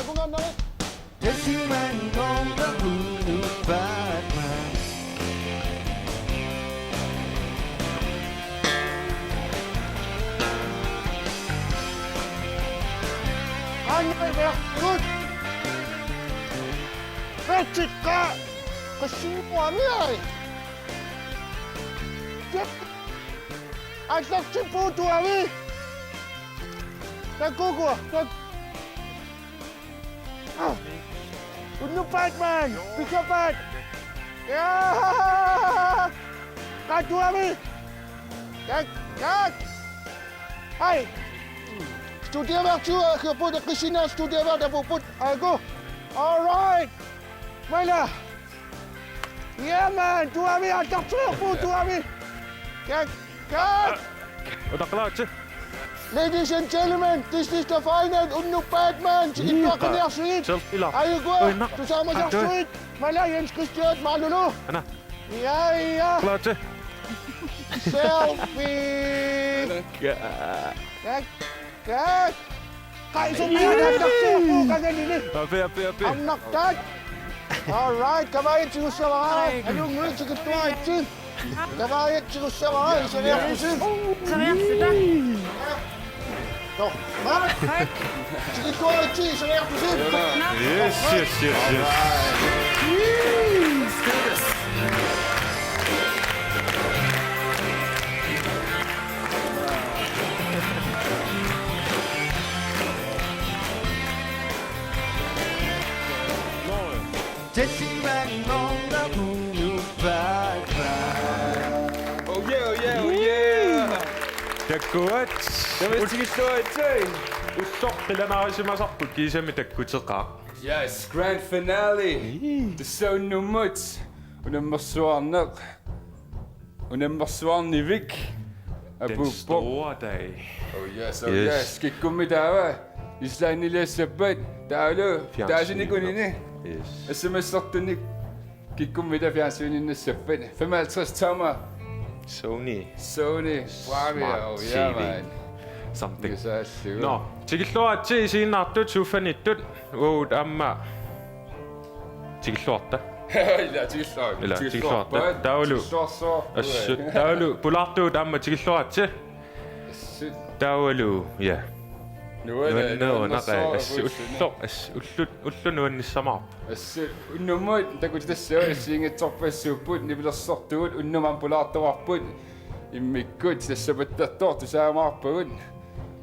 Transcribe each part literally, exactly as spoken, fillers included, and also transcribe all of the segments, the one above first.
Ungannarit. Tasimanngornermut Batman. Anneqartut. Petsikka. Qassinguami ai. Aallartippugut tuami. Takuukua. Tak. Ah. Unnuk Batman. Pikapat. Ja. Katuami. Tak, tak. Hai. Studioværtsuupput, qissinnaa studioværtsuupput. Aiku. All right. Maila. Ja, man, tuami, aallartippugut tuami. Kak, kak. Utaqqilaaritsi. Ladies and gentlemen, this is the final. Unnuk Batman, tikittuaqqinniarsigit. Selfie la. Aiku, oi, na. Tusaamasarsuit. Maila, Jens Christian, Malulu. Ana. Ja, ja. Utaqqilaaritsi. Selfie. Kak. Kak. Kak. Kai, isummiaannartarsuuvoq kanalini. Api, api, api. Annartaat. All right, kavaajatsigissavara. Ai. Alunnguit tikittuaritsi. Kavaajatsigissavara, iseriartusip. Iseriartusip. Nå, maanna. Tikittuaritsi, iseriartusip. Yes, yes, yes, yes. Let's do this. Oh yeah, oh yeah, oh yeah. Takkuat. Tamassi tikilluaritsi. Usoq qilanaarisimasarput kiisami takkuteqaaq. Yes, grand finale. Ii. Tassa unnummut unammersuarneq. Unammersuarnivik. Den store dag. Oh yes, oh yes. Yes. Kikkummi taava? Islandiliassappat. Taavalu. Fjernsynet. Taasinik unini. Yes. S M S-ertunik. Kikkummi taava fjernsyniinnassappat? Femoghalvtreds tommer. Sony. Sony. Bravia. Smart. Oh, ja, T V. Man. Something. Yes, I see. Nå, tikilluaritsi isiginnaartut suuffaniittut. Uagut aamma tikilluarta. Ila tikilluar-. Ila tikilluarta. Tikilluarpa. Taavalu. Tikilluarsoq. Assut. Taavalu pulaartugut aamma tikilluaritsi. Assut. Taavalu, ja. Nuann-, nuann-, nuanneq nuannersoq assut apuussuni. Ulloq, assut ullut, ullut nuannissamaarpoq. Assut unnummut takutitassavut assigiinngitsorpassuupput, nipilersortugut, unnummut pulaartoqarput, immikkut tassapattartoq tusaamaarpagut.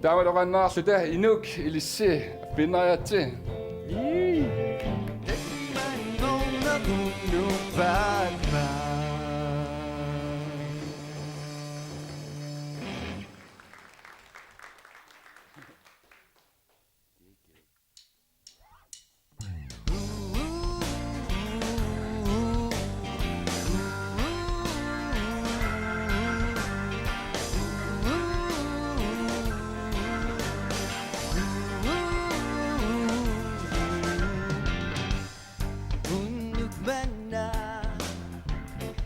Taamalu oqaannarluta Inuk ilissi appiinnariaritsi. Unnuk manna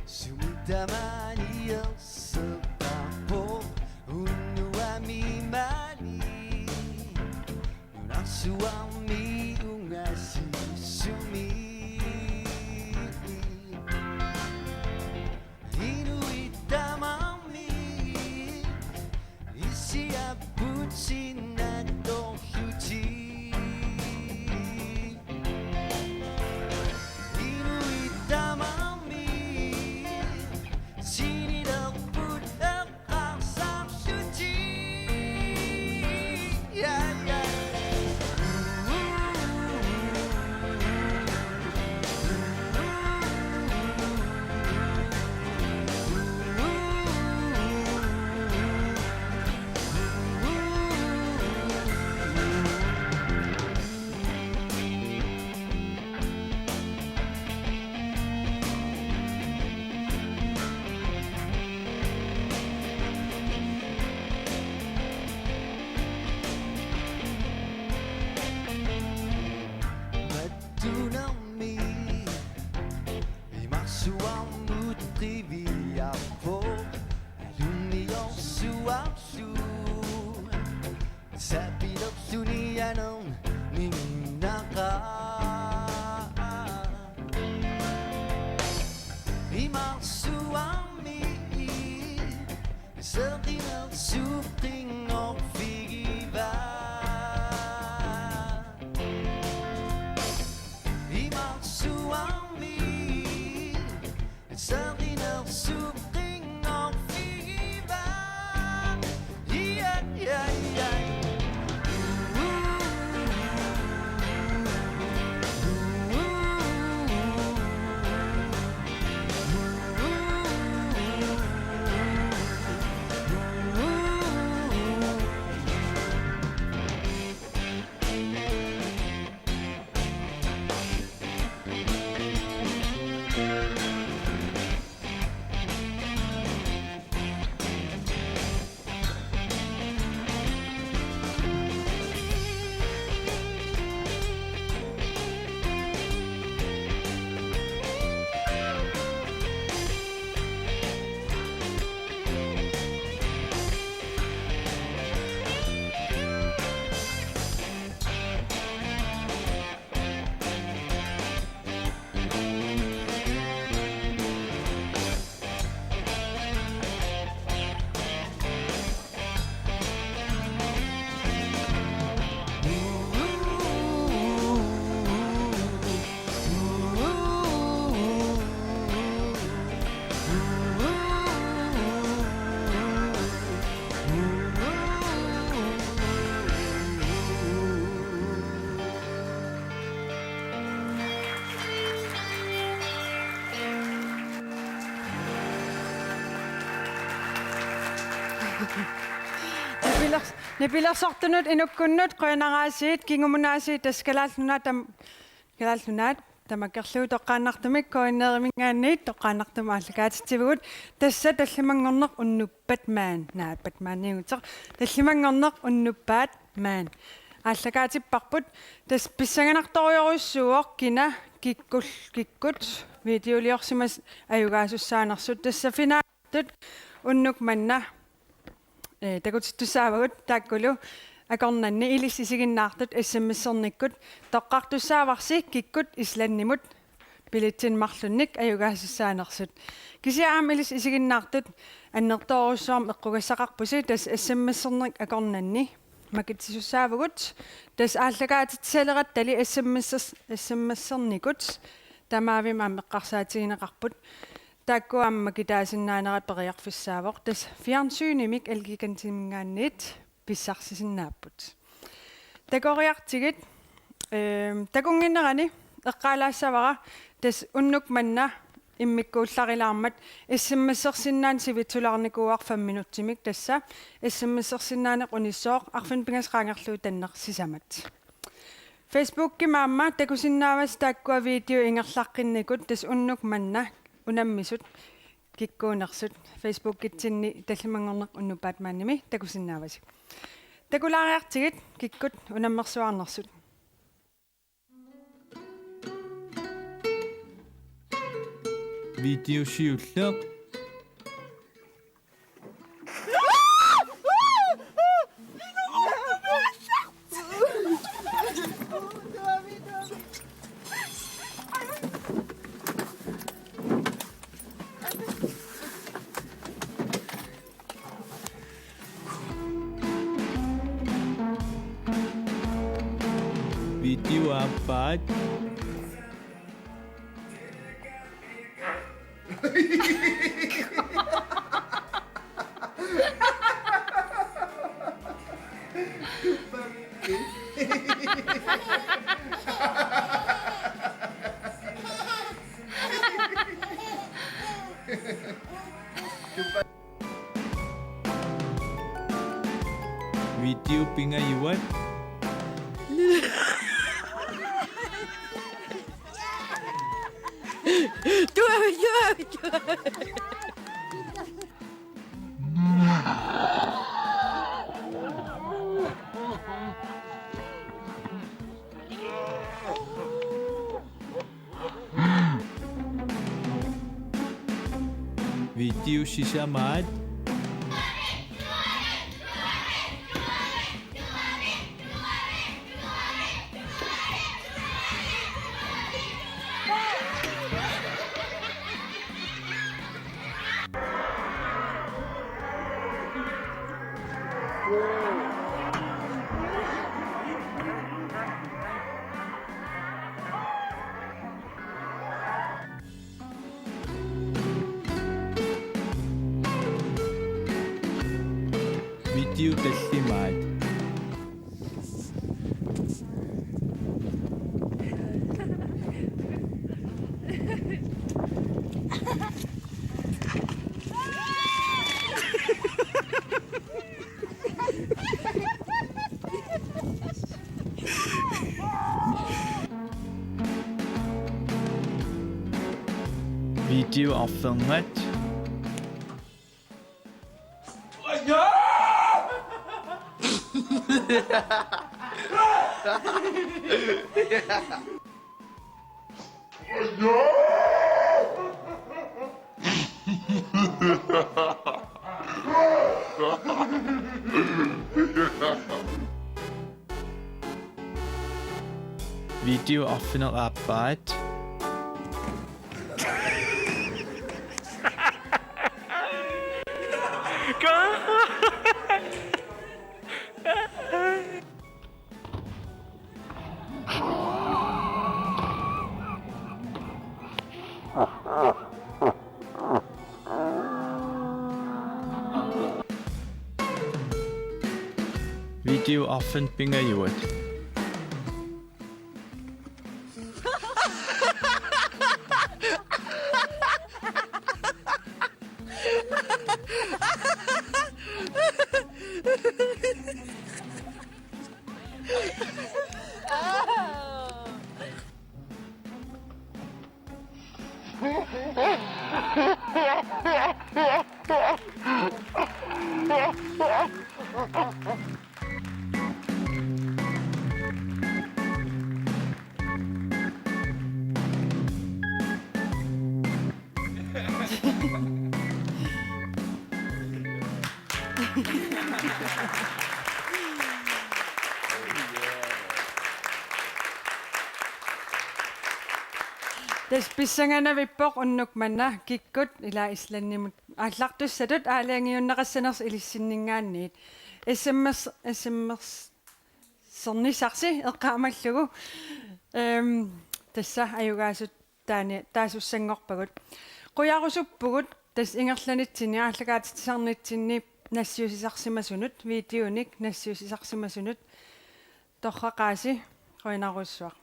sumi tamaani erseqqaarpoq, unnuami maani nunarsuarmi ungasissumi. Inuit tamarmik isiapput sinnatorlutik. Inuit tamarmik sinilerput eqqarsarlutik. Ja, ja. Mattunermi imarsuarmut qiviarpoq, alunniorsuarlu. Sapilerluni Nipiler-, nipilersortunut inukkunnut qujanaraasiit, kingumut aasiit tassa Kalaallit Nunaat tam-, Kalaallit Nunaat tamakkerlugu toqqaannartumik K N R-iminngaanniit toqqaannartumik aallakaatitsivugut, tassa tallimanngorneq unnuppat maan, naa, Batmaniuguteq, tallimanngorneq unnuppat maan aallakaatipparput, tassa pissanganartorujorujussuuvoq kina kikkul-, kikkut videoliorsimasut ajugaasussaanersut, tassa finaalittut unnuk manna, ee, takutittussaavagut, taakkulu akornanni ilissi isiginnaartut S M S-ernikkut toqqartussaavarsi kikkut Islandimut billetsinik marlunnik ajugaasussaanersut. Kisianni aamma ilissi isiginnaartut annertoorujussuarmik eqqugassaqarpusi, tassa S M S-ernik akornanni makitsisussaavugut, tassa aallakaatitsilerattali S M S-, S M S-ernikkut tamaavimmi aamma eqqarsaatigineqarput. Taakku aamma makitaasinnaanerat periarfissaavoq, tassa fjernsynimik Elgigantiminngaanniit pissarsisinnaapput. Takoriartigit, ehm, takunnginnerani eqqaalaassavara, tassa unnuk manna immikkuullarilaarmat S M S-ersinnaaneq sivitsulaarnikuuara fem minutsimik, tassa S M S-ersinnaaneq unissooq arfineq-pingasut qaangerlugu tanneq sisamat. Facebookimi aamma takusinnaavasi taakkua video ingerlaqqinnikut, tassa unnuk manna unammisut kikkuunersut, Facebookitsinni tallimanngorneq unnuppat maanimi takusinnaavasi. Takulaariartigit kikkut unammersuarnersut. Video siulleq. Video aappaat. Video pingajuat. Tuavi, tuavi, tuavi. Video sisamaat. Video tallimaat. Video arfernat. Video arfineq-aappaat. Video arfineq-pingajuat. Tassa pissanganavippoq unnuk manna kikkut ila Islandimut aallartussatut aalajangiunneqassanersoq ilissinninngaanniit. S M S, S M S-ernisarsi eqqaamallugu. Ehm, tassa ajugaasut taani taasussanngorpagut. Qujarusuppugut tassa ingerlanitsinni aallakaatitsisarnitsinni nassiussisarsimasunut, videonik nassiussisarsimasunut. Torraqaasi, qujanarsuaq.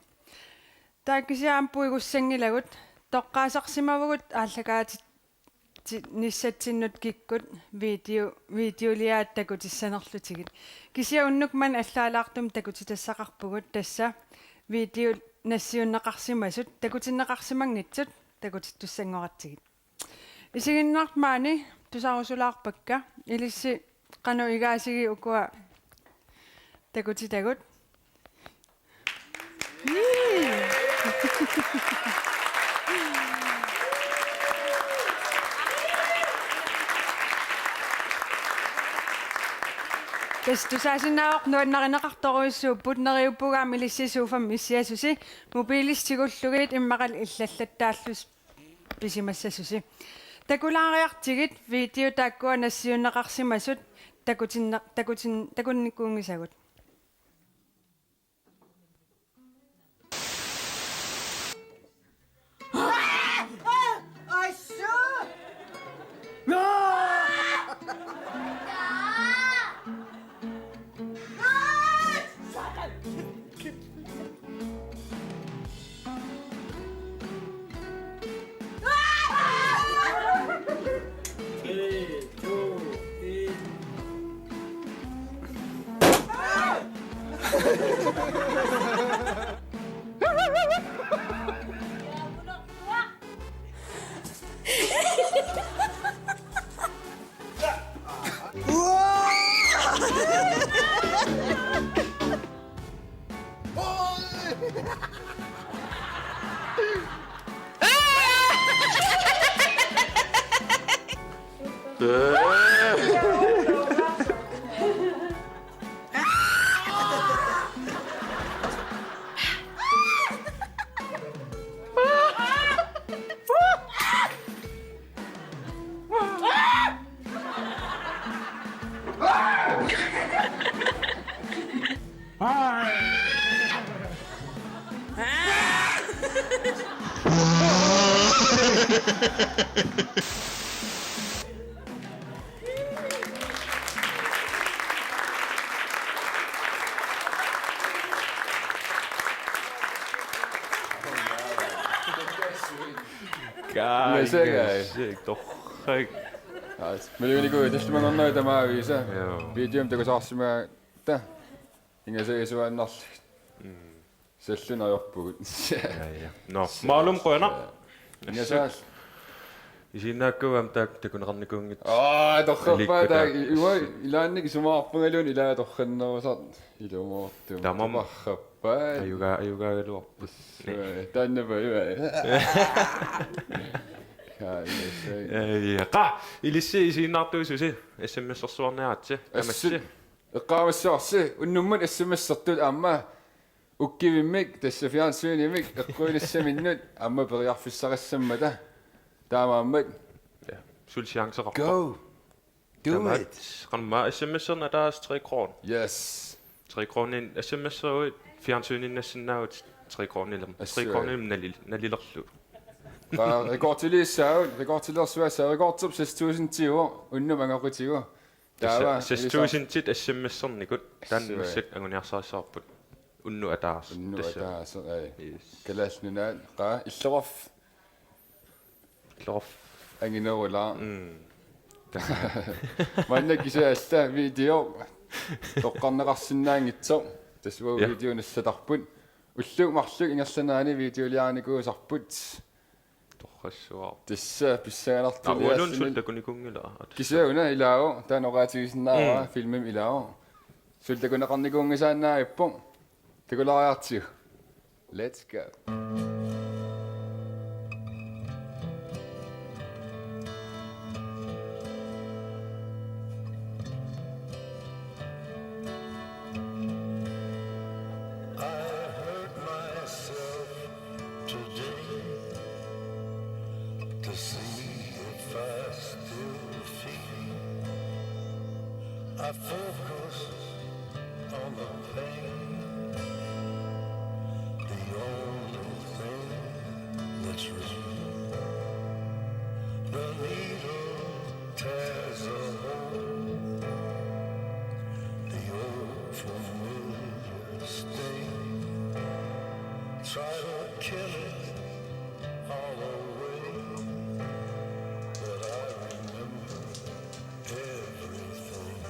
Taava kisianni aamma puigussanngilagut, toqqaasarsimavugut aallakaatinnissatsinnut kikkut video, videoliaat takutissanerlutigit. Kisianni unnuk manna allaalaartumik takutitassaqarpugut, tassa video nassiunneqarsimasut takutinneqarsimanngitsut takutittussanngoratsigit. Isiginnaartut maani tusarusulaarpakka, ilissi qanoq igaasigit ukua takutitagut. Tassa tusaasinnaavoq nuannarineqartorujussuupput, neriuppugut aamma ilissi sofami issiasusi, mobiilissat tigullugit immaqalu illallattaallusi pisimassasusi. Takulaariartigit video taakkua nassiunneqarsimasut takutinne-, takutin-, takunnikuunngisagut. Kaai, Yes, guys. Yes, torrak. Aa, miluunikuuit tallimanngornerit tamaavisa. Joo. Videomik takusaarsimatta. Ingasagisuaannarlugit. Mm. Salluna ajorpugut. Ja, ja. Nå, maalum qujanaq. Ingasaal. Isiginnaakkagut aamma taakku takuneqarnikuunngitsut. Aa, torrappaat taakku. Aliikkut taakku. Uanga ilaanni isumaqarpungaluunniit ilaa torrannerusartoq. Ilumoortumik. Tamarmik. Torrappaat. Ajugaa-, ajugaagaluarput. Uanga, taannapa uanga. Kaa, ilissi. Ja, ja. Qaa, ilissi isiginnaartuususi. S M S-ersuarniaritsi. Assi. Tamassi. Eqqaamassavarsi, unnummut S M S-ertut aamma ukkivimmik, tassa fjernsynimik, eqquinissaminnut, aamma periarfissaqassammata. Taamaammat. Ja, suli chanceqarpoq. Go! Do Tamaat. It! Qanormaa S M S-erneq ataaseq tre kroner. Yes. Tre kroner S M S-eruit, fjernsyniinnassinnaavutit tre kroner. Assut. Tre kroner nalil-, nalilerlugu. Qa-, rekordilissaavut, rekordilersuassaaq, rekorderput seks tusindiuvoq, unnuk angoqqutigu. Tassa, taava, seks tusindiit S M S-ernikut, taanna Assut. Massakkut anguniarsarissavarput. Unnuk ataaseq. Unnuk Tassa. Ataaseq, ai. Yes. Kalaallit Nunaat, qaa, illoqarf-. Illoqarf-. Anginerulaaq. Mm. Maanna kisianni alla video toqqarneqarsinnaanngitsoq. Tassa uagut Ja. Video nassatarput. Ullut marluk ingerlaneranni videoliarinikuusarput. Torrak. Assuar. Tassa pissanganartuliaassanik. Avuanun suli takunikuunngilaa. Kisianni una ilaavoq, taanna oqaatigisinnaavara. Mm. Filmimi ilaavoq. Suli takuneqarnikuunngisaannarpoq. Takulaariartigu. Let's go. I hurt myself today to see if I still feel. I focus on the pain, the only thing that's real. The needle tears a hole, the old familiar sting. Try to kill it all away, but I remember everything.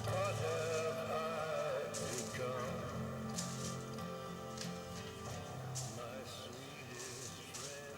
What have I become, my sweetest friend?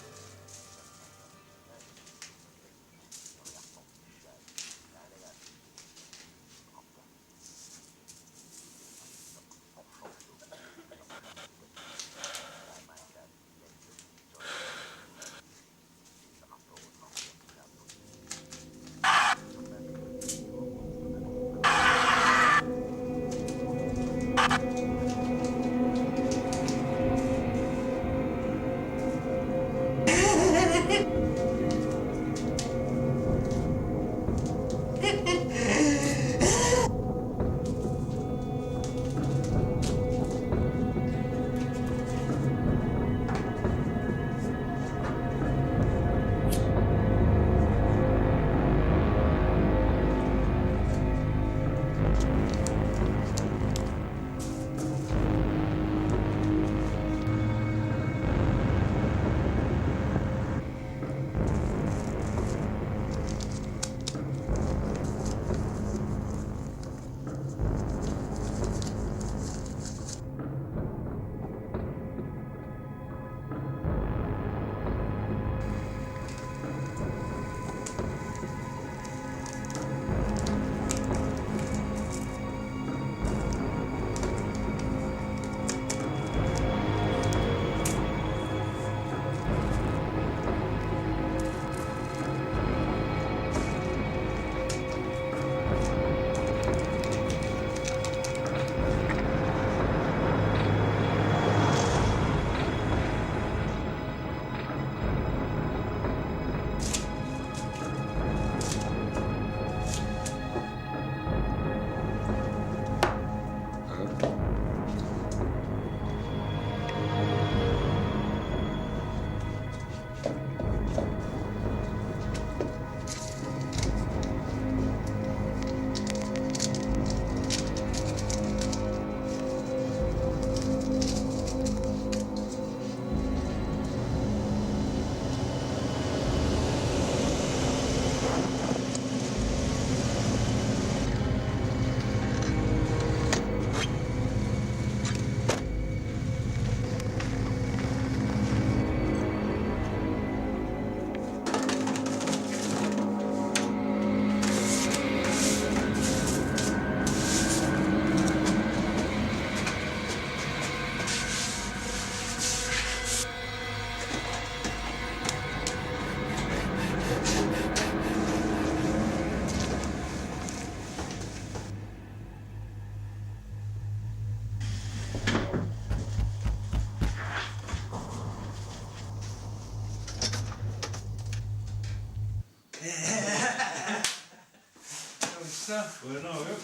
Bueno, a ver.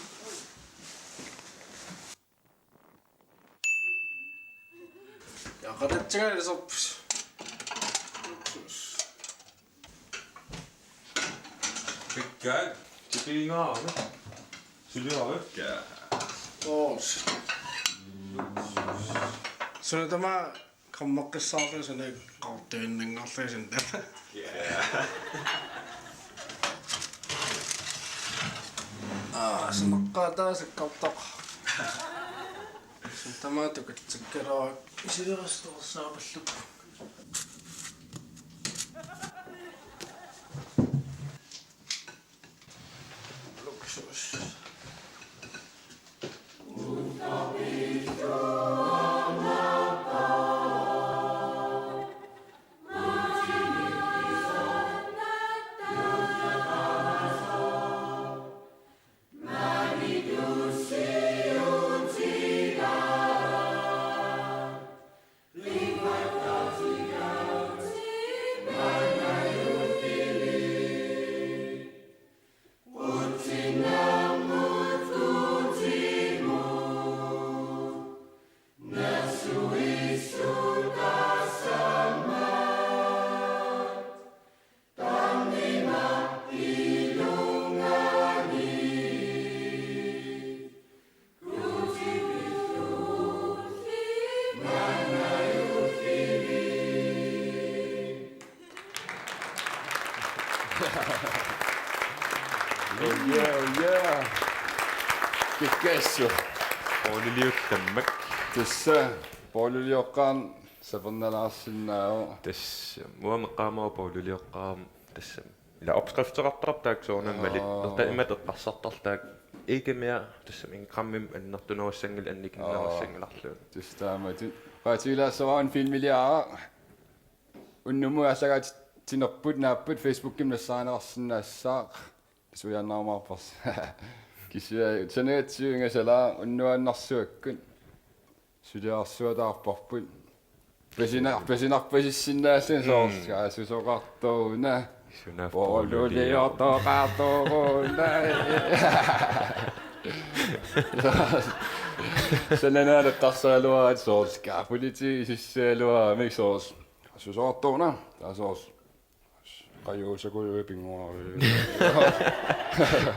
Ja, qatatsiga ilisarput. Pikkaat, tipiingaarami. Suliarikka. Oo. Suna tamaat qammaqqissaarlugu suna qaqortuinnanngarlugu suna tamaat. Ja. Aa, sunaqqaataasakkartoq. Suna tamaat tukatsikkaluaruk isileristoorsaappallu. Oh yeah, oh yeah. Kikkassut. Poorluliuttammak. Tassa, poorlulioqqaarneq sapernalaarsinnaavoq. Tassa, uanga eqqaamavara poorlulioqqaarama tassa. Ila opskrifteqartarput taakku soorunami mali. Aa. Erta imatut eqqarsartarluta taakku. Ikke mere, tassa Instagramimi annertunerussanngilaq annikinnerussanngilarluunniit. Tassa taamatut. Oqaatigilaassavara filmiliaraq. Unnummut aallakaatitsinerput naapput Facebookimi nassaarineqarsinnaassaaq. Suliarinnaarumaarparsi. Kisianni sanagatsigu ingasalaaq unnuaannarsuakkut. Suliarsuataarparput. Pesinar-, pesinarpasissinnaalluni soorlu. Mm. Aa, susoqartoruna. Suna poorluliortoqartoruna. Sananaaneqqarsaraluaraat soorlu. Kaa politiit isissagaluaramik soorlu. Susoqartoruna. Taava soorlu. Qajuusakuluit pinnguarit.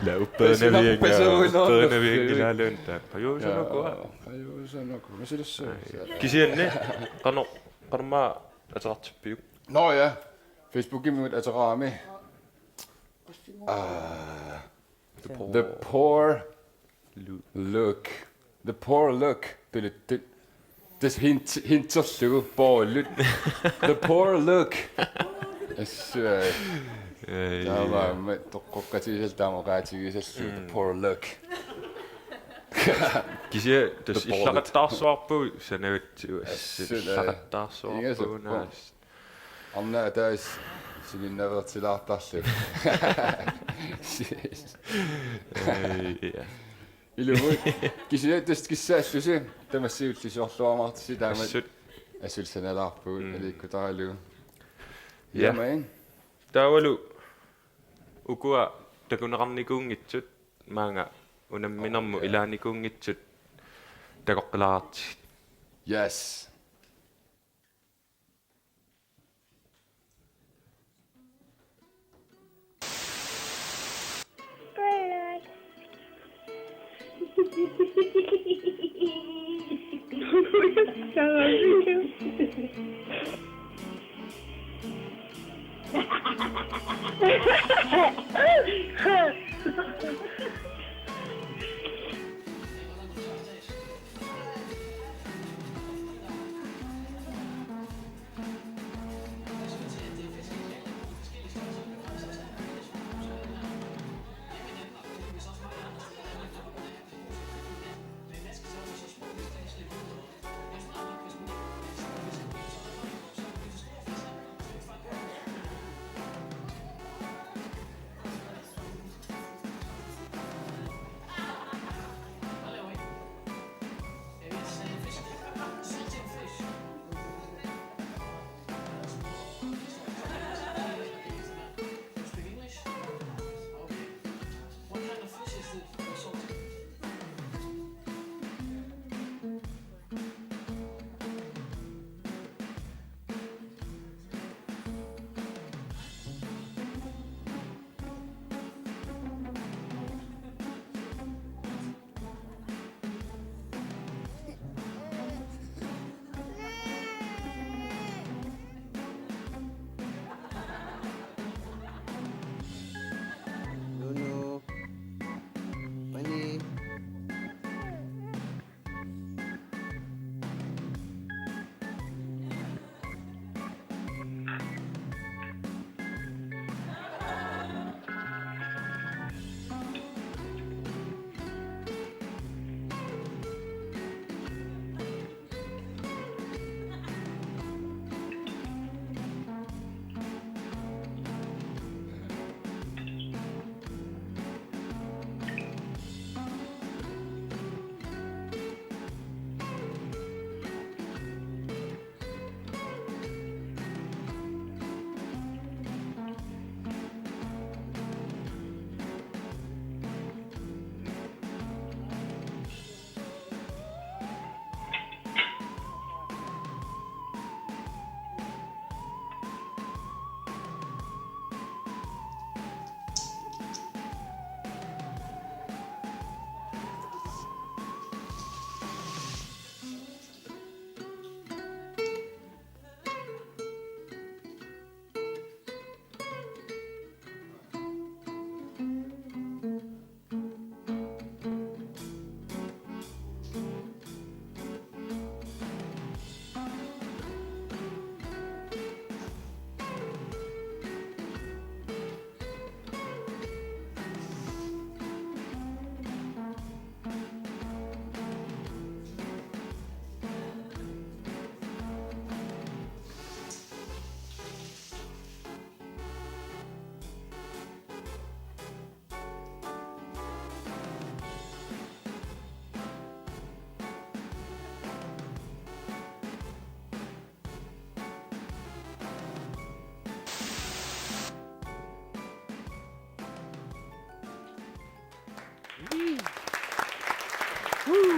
La uppernavik, uppernavik ilaalunta. Qajuusanukua. Qajuusanukua. Misilissu. Kisianni qanoq, qanormaa ateqartippiuk? Nå ja. Facebookimi ateqarami. Ah, The poor look. The poor look. Tuluttut. Tassa hint-, hinterlugu poorlut. The poor look. Assut. Ei, taamaammat toqqoqqatigisallugu taama oqaatigisallugu. Mm. The poor look. Kisianni tassa illaqattaarsuarpugut sanagatsigu assut. Assut, illaqattaarsuarpugut. Ingasappoq. Naas. Arnaq ataaseq sininnaveertilaartarlugu. Ei, ja. Ilumut. Kisianni tassa kissaallusi tamassi ullisiorluarumaartusi taama. Assut. Assut sanalaarpugut. Mm. Aliikkutaralugu. Ja. Jamen. Taavalu ukua takuneqarnikuunngitsut maanga unamminermut, ja, ilaanikuunngitsut takoqqilaartigit. Yes.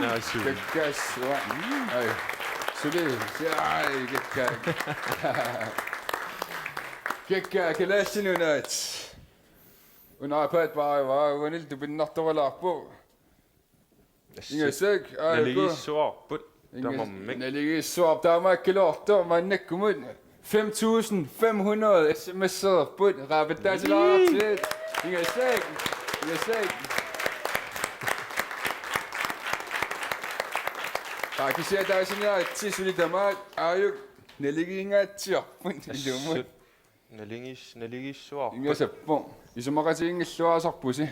Naasuu. Kakkaassuaq. Ai. Suli. Ai, kakkaak. Kakkaak, kalaallit nunaat. Una aappaat paarivaat, uanil tupinnartorulaarpoq. Ingasak, aajuku. Naligiissuarput. Ingas-, tamarmik. Naligiissuarput taamaakkaluartoq maannakkumut. Fem tusind fem hundrede S M S-erput, raapattaasilaartiit. Ingasak, ingasak. Aa, kisianni taasiniaritsi suli tamaat, aajuku naligiingaatsiarput ilumut. Assut. Naligiis-, naligiissuarput. Ingasappoq. Isumaqatiginngilluinnarpusi.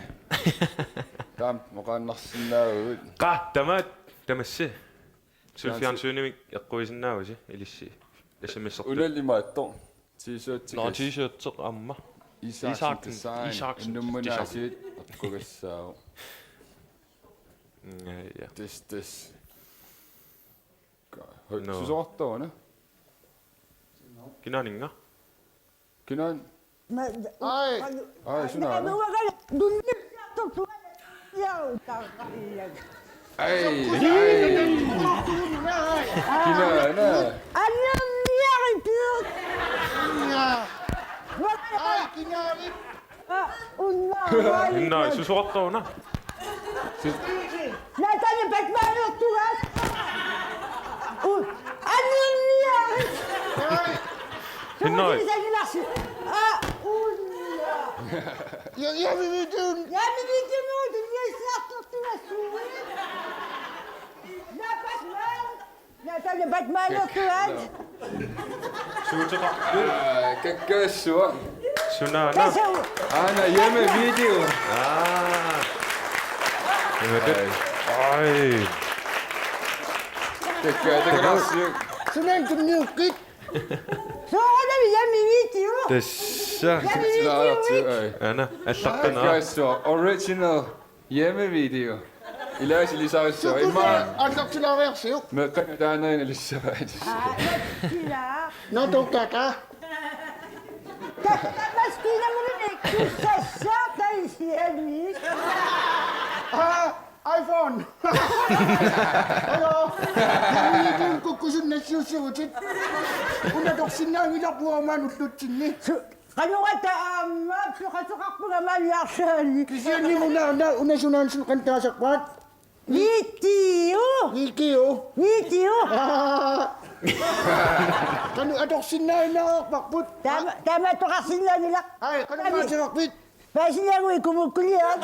Taama oqaannarsinnaavugut. Qaa, tamaat, tamassi. Suli fjernsyn. Fjernsynimik eqquisinnaavusi, ilissi. S M S-ertut. Una imaattoq. T-shirt. Nå, T-shirt aamma. Isaksen. Isaksen Design. Isaksen Design. Nummunaasiit eqqugassaavoq. Mm, ja, ja. Test, test. Hoi, nå. Susoqartoq una. Kinaaninnga? Kinaana? Ai. Ai, suna. Ai, ai. Kinaana? Ai, kinaana. Aa, una. Inna, susoqartoq una. Natalie Batmanertugaat. U-, annerniarit. Inna. Aa, una. Ja, ja, vi ved det. Ja, vi ved det nu, det er snart, du er sur. Ja, Batman. Natalie Batmanertugaat. Suuteqarpit? Aa, kakkaassuaq. Sunaana? Tassa. Aana hjemmevideo. Aa. Imatut. Ai. Ai. Kakkaassuaq. Sunaana tunniukkit? Soorunami hjemmevideo. Tassa. Hjemmevideo. Ai. Aana, allaqqanera. Kakkaassuaq. Original. Hjemmevideo. Ilaasi ilisarissua. Imma. Aallartilaariarsiuk. Meeqqat nutaanerit ilissavaat. Aa, nakkila. Nå, du, kaka. Ka-, maskiinamuluni kussassaaq taisiani. Aa, iPhone. Hallo. Hjemmevideonik kukkusunnik nassiussivutit. Una atorsinnaanngilarput aamma ullutsinni. Su-, Qanoq aamma piqateqarpunga maani arlaanni. Kisianni una, una, una sunaansun qantaasarpaat. Video. Video. Video. Aa. Qanoq atorsinnaajunnaarparput. Taama, taama atoqarsinnaanngilaq. Ai, qanoq atorpit. Paasiniagut ikumukkuliaq.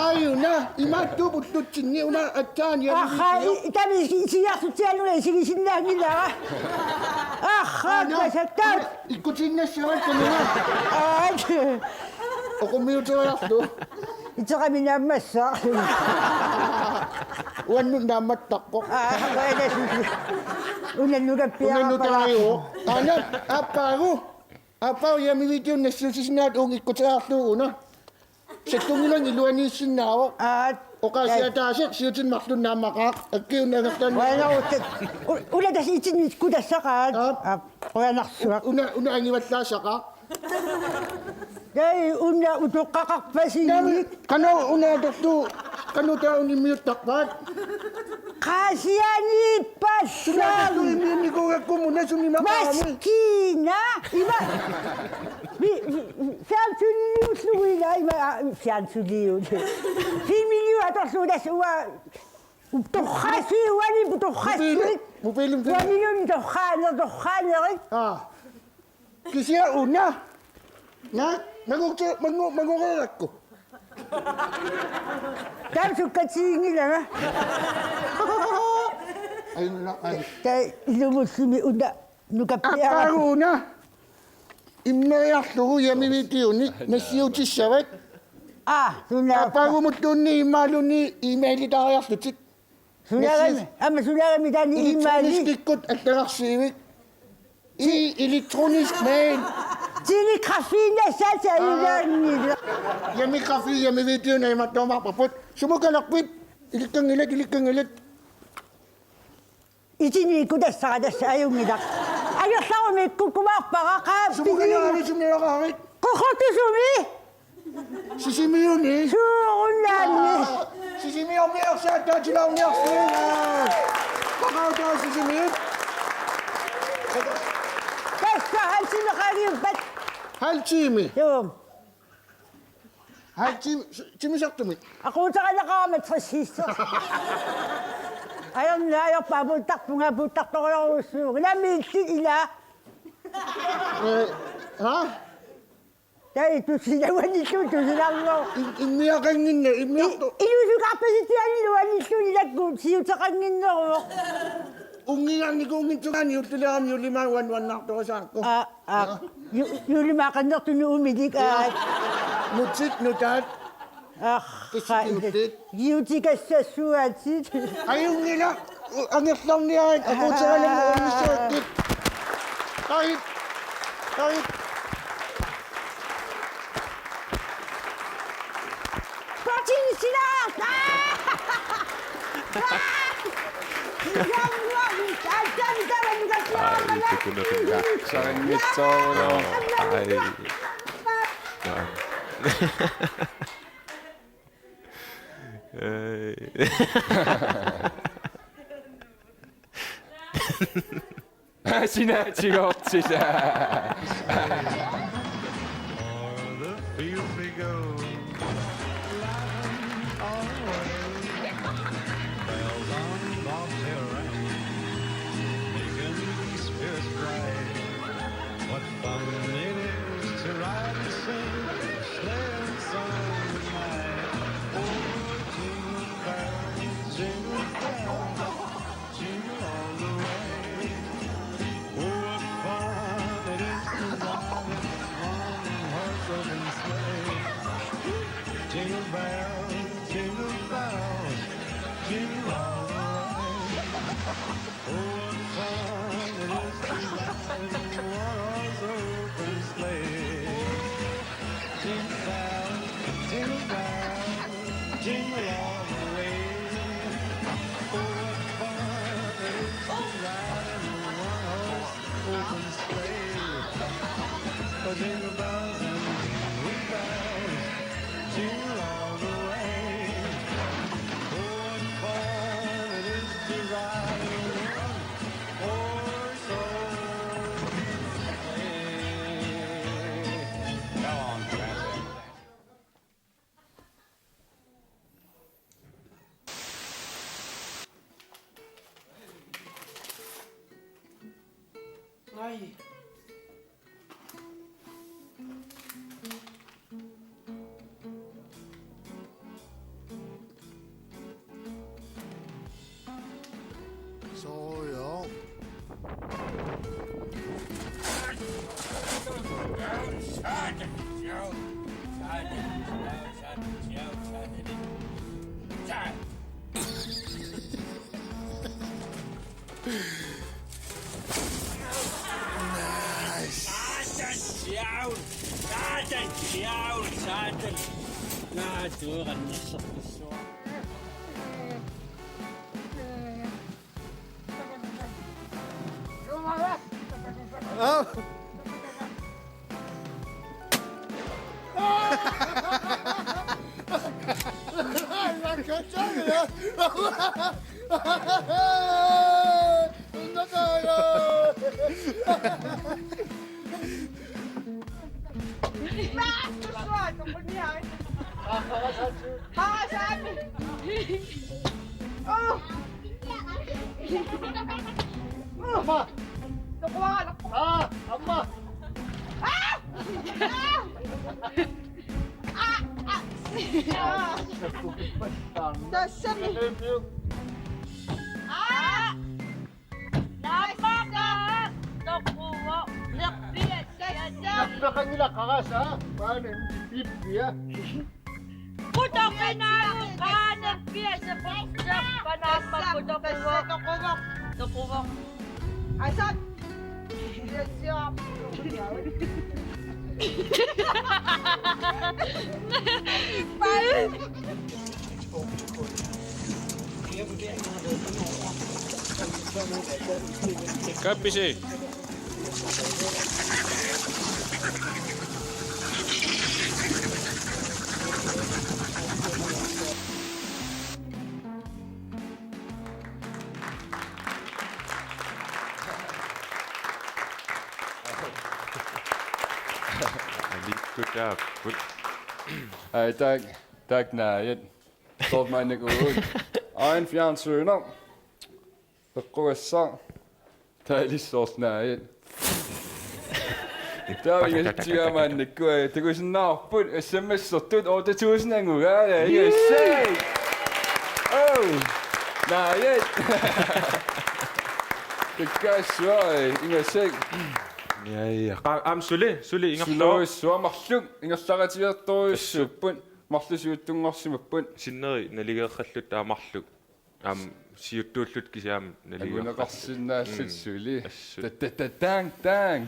Ai, una, imaattuupput ullutsinni, una aatsaat. Aha, video. I-, taama isi-, isigarsutsialuga isigisinnaanngilara. Aha, aana, pasattaa. Ikkutiinnassavaat kanuna. Aat. Oqummiuteriarlu. Iteqami naammassaaq. Uannut naammattarpoq. Aa, uannut. Una nukappiarpara. Una nukappiarpara. Aana, aappaagu. Aappaagu hjemmevideonik nassiussisinnaagatta uunga ikkuteriarlugu una. Sakkunngilanga iluaniissinnaavoq. Aat. Oqaasiataaseq siutinni marlunnik naammaqaaq. Akki una angerlaanni. Uanga uta-, u-, una tassa itsinni ikkutassaqaat. Aap. Aap, qujanarsuaq. Una, una angivallaassaqaaq. Ai, una utoqqaqarpasinnit. Qanoq una atorlugu, qanoq taava una immiuttarpaat? Qaasianiippallaaq. Suna atorlugu immiunnikuugakku una suna imaqarami? Maskiina. Ima. Vi, vi, fjernsyniullugu ila ima, aa, fjernsyniullugu. Filmiliu atorlugu tassa uanga torrasii uani torrasii. Mobiili, mobiili. Uaniluunniit torraaneq, torraaneq. Aa. Kisianni una. Naa, mangu-, mangu-, mangoreerakku. Taama sukkatiginngilanga. Ai, una, ai. Taava ilumullumi una nukappiarpara. Aappaagu una. Immeriarlugu hjemmevideonik nassiutissavat. Aa, suna. Aappaagumulluunniit immaalluunniit e-mailitaariarlutit. Sunaagami, aamma sunaagami taanna e-maili. Elektroniskikkut allagarsiivik. I elektronisk mail. Telegrafiinnassaatit ajugaanngilaq. Hjemmegrafi, hjemmevideo imaattuumaarparput. Sumut kalerpit? Ilikkanngilat, ilikkanngilat. Itsinni ikkutassara tassa ajunngilaq. Angerlarumik kukkumaarpara qaappigiga. Sumut kalerpit, sumut kalerpit? Qeqertarsuarmi. Sisimiuni. Soorunami. Sisimiormiarsaat taatilaarniarsiuk. Qaqaataat Sisimiut. Tassa halv time qaangiuppat. Halv time? Joo. Halv time, s-, timisartumik. Aquuteqalaqaama tres siissoq. Ajornaq, ajorpaa, puuttarpunga, puuttartorujorujussuuvoq. Naamik illit ilaa. Eh, ha? Tai tusilawanillu tusilarlu. I-, immiaqannginneq, immiartu-. I-, inuusukarpasitianilu anilluunniit taakku siuteqannginneruvoq. Unnginnarnikuunngitsungaani juullilerami juullimaaq uannut uannartorusaakku. Aa, aa. Ju-, juullimaaq qannertunik umilik, aa. Nutit, nutaat. Aa, kissutiutit. Kiutikassassuatit. Ajunngilaq, u-, angerlarniarit, aquuteqalerngup unnissuakkit. Qarit, qarit. Putin silaat! Ai, tukuneqinngilaq. Ai. Ai. Sinaatigoortita. O'er the fields we go, laughing all the way. Bells on bobtail ring, making spirits bright. What fun it is to ride and sing, sleigh and song tonight. Oh, jingle bells, jingle bells, jingle all the way. Oh, what fun it is to ride in a one-horse open sleigh. Jingle bells, jingle bells, jingle all the way. Oh, what fun it is to ride in a one-horse open sleigh. Jingle bells, jingle bells, jingle all the way. Oh, what fun it is to ride in a one-horse open sleigh. Oh, jingle bells and jingle bells, jingle all the way. Oh, what fun it is to ride in a one-horse open sleigh. Go on, Francis. Ai. Soorlu. Nice. Satan, sjovt. Satan, sjovt. Satan. Naa, du er en nissepissuaq. Amma. Aa, amma. Tassami. Aa. Naammaga toquvoq nerpiatsianik. Nerpeqanngilaq qaraasa, maani ippiaq. Qutoqinaagu qaangerpiaq sappa naamma qutoquvoq. Toquvoq. Asap. Kappisi. Kutaapput. Ai, taak, taak naajat. Soorlu maannakkut. Ain fjernsyner. Peqqugassaq. Taalissoornaajat. Taava ingasatsigaa maannakkut, takusinnaavarput S M S-ertut otte tusind angugaat, ingasassat. Oh! Naajat. Takkaassuaq, ingasak. Ja, ja. Qa-, aamma suli, suli ingerlavoq. Sunaarsuaq marluk, ingerlaqatigiittorujussuupput, marluk siuttunngorsimapput. Sinneri naligeeqqallutik taava marluk. Aamma siuttuullutik kisianni aamma naligeeqqallutik. Anguneqarsinnaallutik. Mm. Suli. Assut. Ta-, ta-, ta-, taang, taang.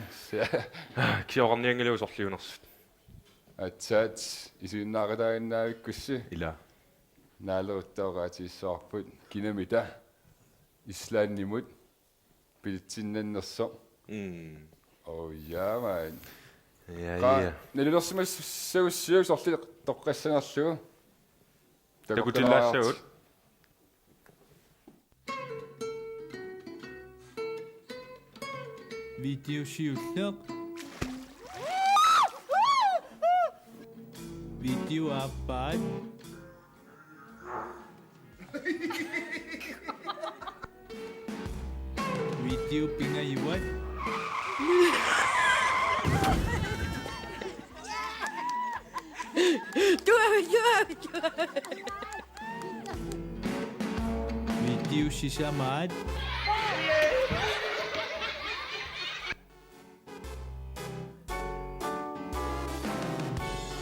Kisianni oqarnianngilagut sorliunersut. Aatsaat isiginnaaqataaginnaavikkussi. Ila. Naalerutta oqaatigissavarput kinamita Islandimut billetsinnannersoq. Mm. Oh, ja, man. Ja, qa-, ja. Nalulersimassagussiuk sorleq toqqassanerlugu. Takutillaassagut. Video siulleq. Video aappaat. Video pingajuat. Tuavi, tuavi, tuavi. Video sisamaat.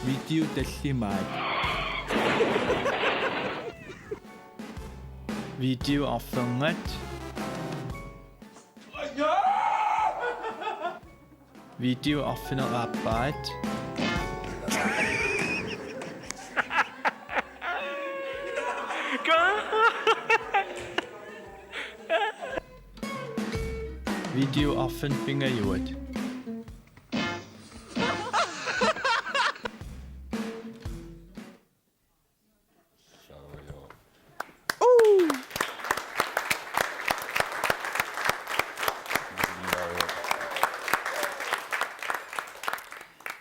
Video tallimaat. Video arfernat. Video arfineq-aappaat. Video arfineq-pingajuat.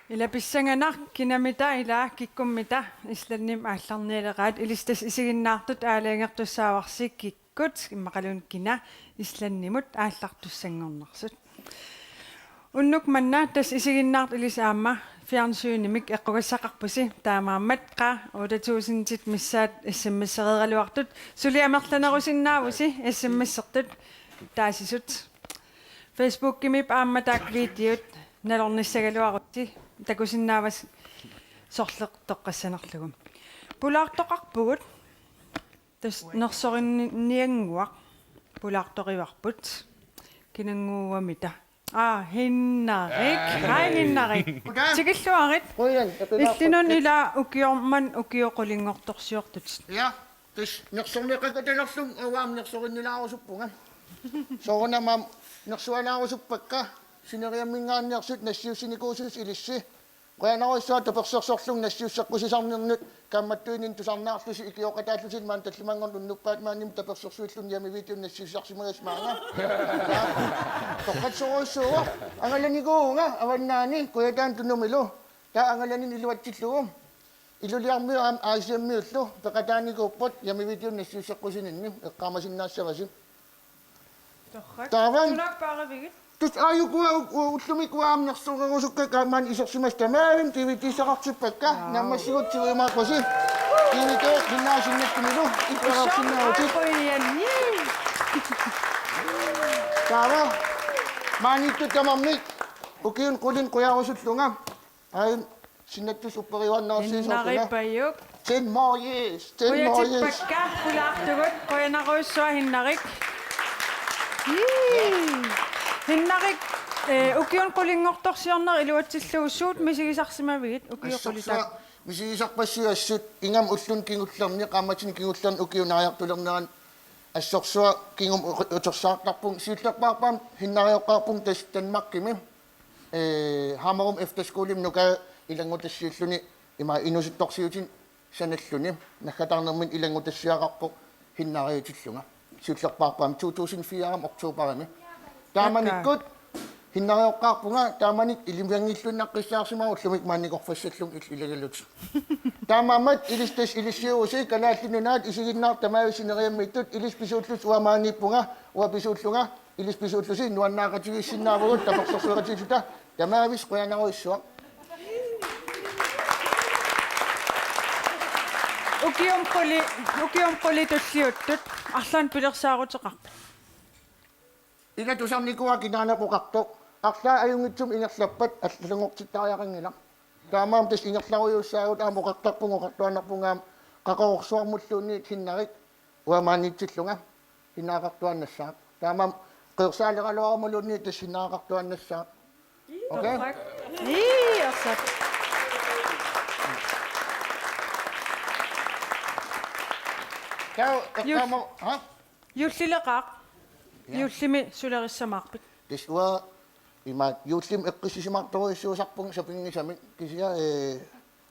Ila pissanganaq kinamita ila kikkummita Islandimi aallarnialeraat, ilissi tassa isiginnaartut aalajangertussaavarsi kikkut immaqaluunniit kina Islandimut aallartussanngornersut. Unnuk manna tassa isiginnaartut ilissi aamma fjernsynimik eqqugassaqarpusi, taamaammat qaa otte tusindit missaat S M S-ereeraluartut, suli amerlanerusinnaavusi S M S-ertut taasisut. Facebookimiippoq aamma taakku videot nalornissagaluarussi, takusinnaavasi sorleq toqqassanerlugu. Pulaartoqarpugut. Tassa nersorinniannguaq pulaartorivarput. Kinannguugamita? Aa, Hinnarik. Aa. Hej, Hinnarik. Goddag. Tikilluarit. Goddag. Illinut ila ukioq manna ukiut qulinngortorsiortut. Ja, tassa nersorneqakatalerlunga uanga aamma nersorinnilaarusuppara. Soorunami aamma nersualaarusuppakka. Sineriamminngaanneersut nassiussinikuusut ilissi. Qujanarujussuaq tapersersorlunga nassiusseqqusisarnernut, kaammattuinnaq tusarnaarlusi ikioqataallusi maani tallimanngorneq unnuppat maani tapersersuillunga Yami-videonik nassiussisarsimagassi maanga. Toqqassorujussuuvoq, angalanikuuvunga Avannaani Kujataani Tunumilu. Taava angalaninik iluatsillugu. Ilulissarmiut aamma Aasiammiullu peqataanikuupput Yami-videonik nassiusseqqusininni, eqqaamasinnaassavasi. Torrak. Taava. Sunaappaarivigit? Tassa aajuku uk-, u-, ullumikkut aamma nersorerusukkakka aamma isersimasoq tamarmik D V D-ssaqartippakka. Wow. Naammassigut tigummiarpusi. D V D pinnaasinnattumilu ippararsinnaavutit. Qujanaq. Taava. Maaniittut tamarmik ukiuni qulinni qujarusullunga. Ai, sinnattussaq upperiuaannarsiisoq. Innaripajuk. Ten more years, ten more years. Qujatippakka, pulaartugut, qujanarujussuaq Hinnarik. Ii. Hinnarik, eh, ukiuni qulinngortorsiorneq iluatsillugu suut misigisarsimavigit ukiut qulit? Assorsuaq misigisarpassuit assut, ingammik ulluni kingullerni, qaammatini kingullerni ukiup naajartulernerani assorsuaq kingumut utersaartarpunga, siullerpaarpaamik Hinnarioqqaarpunga tassa Danmarkimi. Ee, Hammerum Efterskolemi nukaa ilanngutassiulluni ima inuusuttorsiutit sanalluni naggatarnermini ilanngutassiaqarpoq Hinnariutillunga. Siullerpaarpaamik to tusind fire-mi oktoberimi. Taamanikkut Innarioqqaarpunga taamani ilimanngilluinnaqqissaarsimagulluunniit maaniikkut orfassallunga il-, ilagalutit. Taamaammat ilissi tassa ilissiuusi Kalaallit Nunaat isiginnaartut tamaavissi neriammiittut ilissi pisuullusi uanga maaniippunga uanga pisuullunga ilissi pisuullusi nuannaaqatigiissinnaavugut tapersersueqatigiissutta tamaavissi qujanarujussuaq. Ukiumi quli-, ukiumi qulitulliuttut arlaannik pilersaaruteqarpit? Ila tusarnikuuara kinaanap oqartoq. Arlaat ajunngitsumik ingerlappat allanngortittariaqanngilaq. Taamaammat tassa ingerlarujussuuvugut aamma oqartarpunga oqartuaannarpunga aamma Qaqororsuarmulluunniit Hinnarik uanga maaniitsillunga Hinnaraqartuaannassaaq. Taamaammat qeersaaleraluarumaluunniit tassa Hinnaraqartuaannassaaq. Okay? Ii, arsaq. Taava Jus-, eqqaamo-, ha? Juullileqaaq. Ja. Juullimi sulerissamaarpit? Tassa uanga imaattoq juullimi eqqissisimartorujussuusarpunga sapinngisamik kisianni, ee,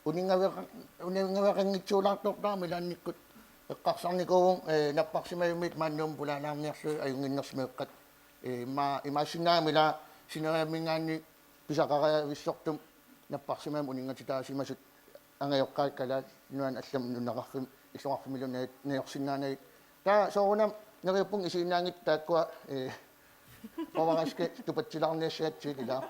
uninngaveqa-, uninngaveqanngitsuulaartortarama ilaannikkut eqqarsarnikuuvunga, ee, napparsimajumiit maani Nuummi pulaalaarniarlugit ajunnginnersut meeqqat. Ee, ima-, imaassinnaagami ila sineriamminngaanniit pisaqariavissortumik napparsimajummik uninngatitaasimasut angajoqqaat Kalaallit Nunaanni allamik nunaqarfimmi illoqarfimmilu naj-, najorsinnaanagit. Taava soorunami neriuppunga isiginnaanngitsut taakkua, ee, overraske tupatsilaarniassagatsigu ila.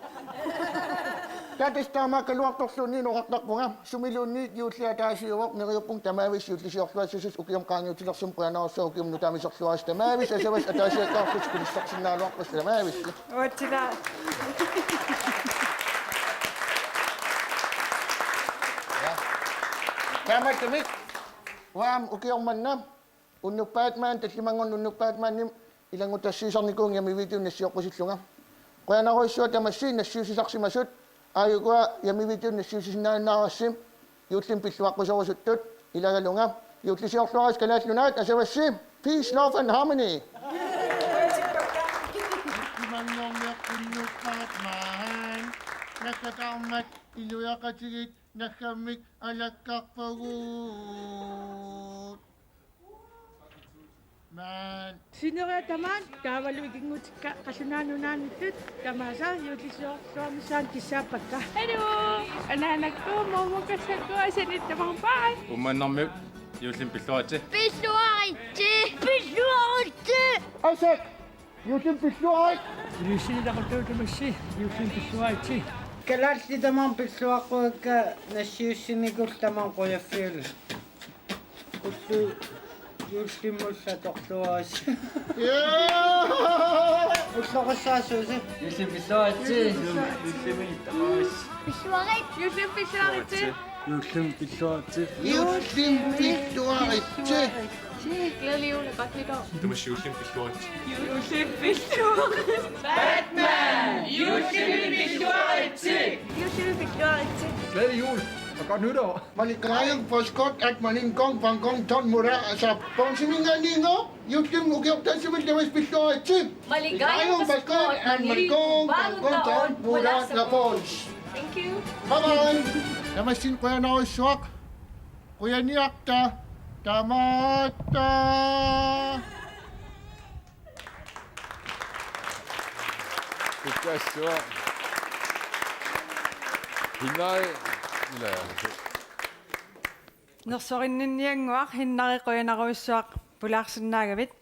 Taava tassa taamaakkaluartorluunniit oqartarpunga sumiluunniit juulli ataasiuvoq neriuppunga tamaavissi juullisiorluassasusi ukiumi qaangiutilersumik qujanarsuaq ukiumut nutaamisorluarisi tamaavissi asavassi ataasiakkaarlusi kulissorsinnaaluarpassi tamaavissi. Uatsila. Ja. Taamaattumik uanga ukioq manna unnuk Batman tallimanngorneq unnuk Batmanimik ilanngutassiisarnikuuvunga Yammi Video nassiuqqusillunga. Qujanarujussuaq tamassi nassiussisarsimasut, aajukua Yammi Video nassiussisinnaajunnaarassi juullimi pilluaqquserusuttut ilagalunga. Juullisiorluarisi Kalaallit Nunaat asavassi. Peace, love and harmony. Tallimanngorneq unnuk Batman. Naggataarmat inuiaqatigiit naggammik alakkarpagut. Maan. Sineriak tamaat taavalu ikinngutikka Qallunaat Nunaanniittut tamaasa juullisiorluarnissaannut kissaappakka. Hallo. Anaanakku, mormukkassakku, asanit tamarmik. Uummannarmiut juullimi pilluaritsi. Pilluaritsi. Pilluaritsi. Asak. Juullimi pilluarit. Ilissinnut taquttut tamassi juullimi pilluaritsi. Kalaallit tamaasa pilluaqquakka nassiussinikut tamaasa qujaffiullutik. Ullut juullimut atorluarisi. Jaa! Ulloqissaassuusi. Juullimi pilluaritsi. Juullimi pilluaritsi. Juullimi pilluaritsi. Juullimi pilluaritsi. Juullimi pilluaritsi. Glædelig jul og godt nytår. Du må sige juullimi pilluaritsi. Juullimi pilluaritsi. Batman! Juullimi pilluaritsi. Juullimi pilluaritsi. Glædelig jul og godt nytår. Maligaajung paskut at malingkung pangkung ton mura asap. Pongsiminga ningo, juullimi ukiortassamilu tamassi pilluaritsi. Maligaajung paskut at malingkung pangkung ton mura asap. Thank you. Bye bye. Tamassi qujanarujussuaq. Qujaniarta tamatta. Ukassuaq. Hinai. Ila. Nersorinninniannguaq Hinnari qujanarujussuaq pulaarsinnaagavit.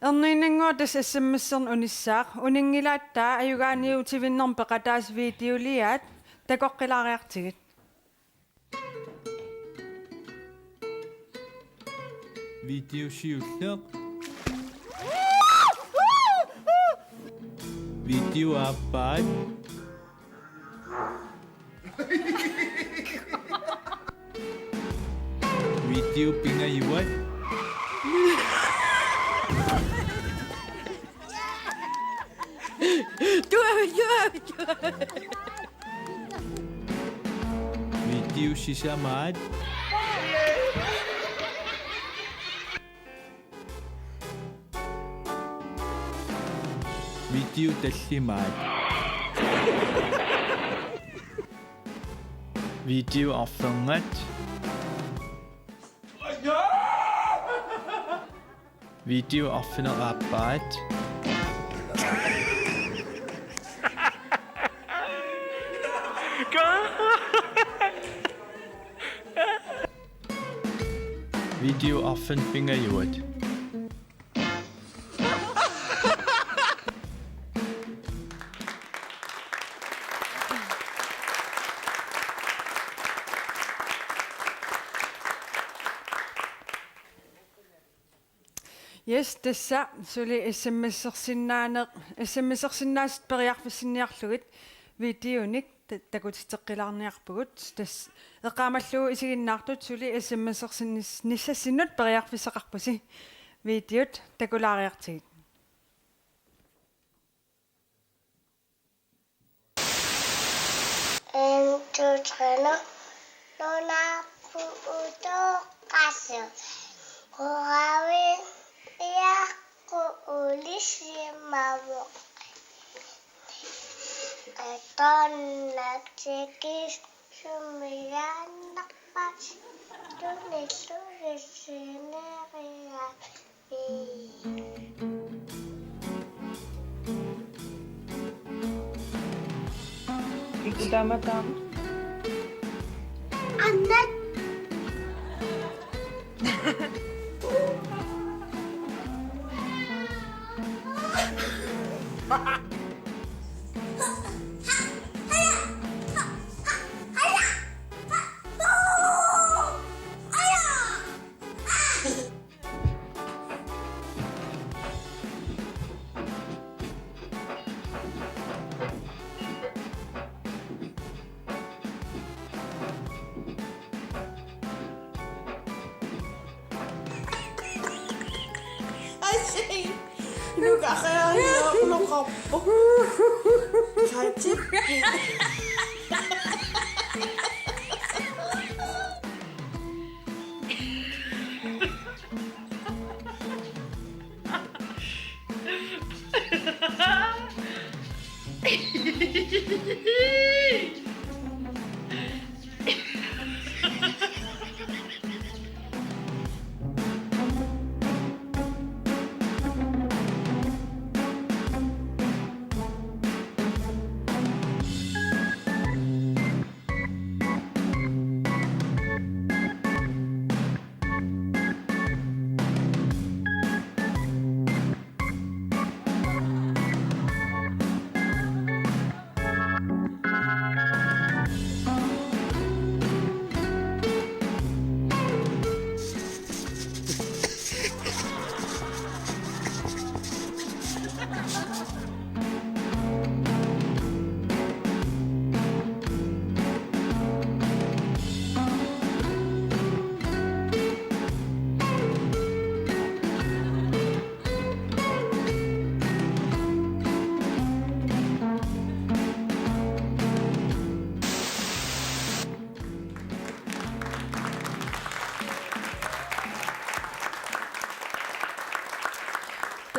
Erniinnannguaq tassa S M S-erneq unissaaq. Uninngilaat taava ajugaaniutivinnermut peqataasa videoliaat takoqqilaariartigit. Video siulleq. Video aappaat. Video pingajuat. Tuavi, tuavi, tuavi. Video sisamaat. Video tallimaat. Video arfernat. Video arfineq-aappaat. Video arfineq-pingajuat. Yes, tassa suli S M S-ersinnaaneq, S M S-ersinnaasut periarfissinniarlugit videonik ta-, takutitseqqilaarniarpugut. Tassa eqqaamallugu isiginnaartut suli S M S-ersinnis-, nissassinnut periarfissaqarpusi. Videot takulaariartigit. En, to, tre, nu. Nunarput utoqqasoq. Qoravit iaqquulissimavoq. Atornatik sumiaannarpat tunillugu sineriaat. Ikutama taama. Annat. Asii. Nuka aqiaria unoqarpoq. Kaitip.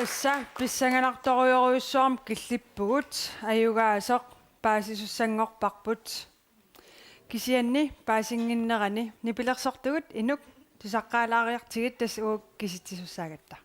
Tassa pissanganartorujorujussuarmik killippugut, ajugaasoq paasisussanngorparput. Kisianni paasinnginnerani nipilersortugut inuk tusaqqaalaariartigit, tassa uagut kisitsisussaagatta.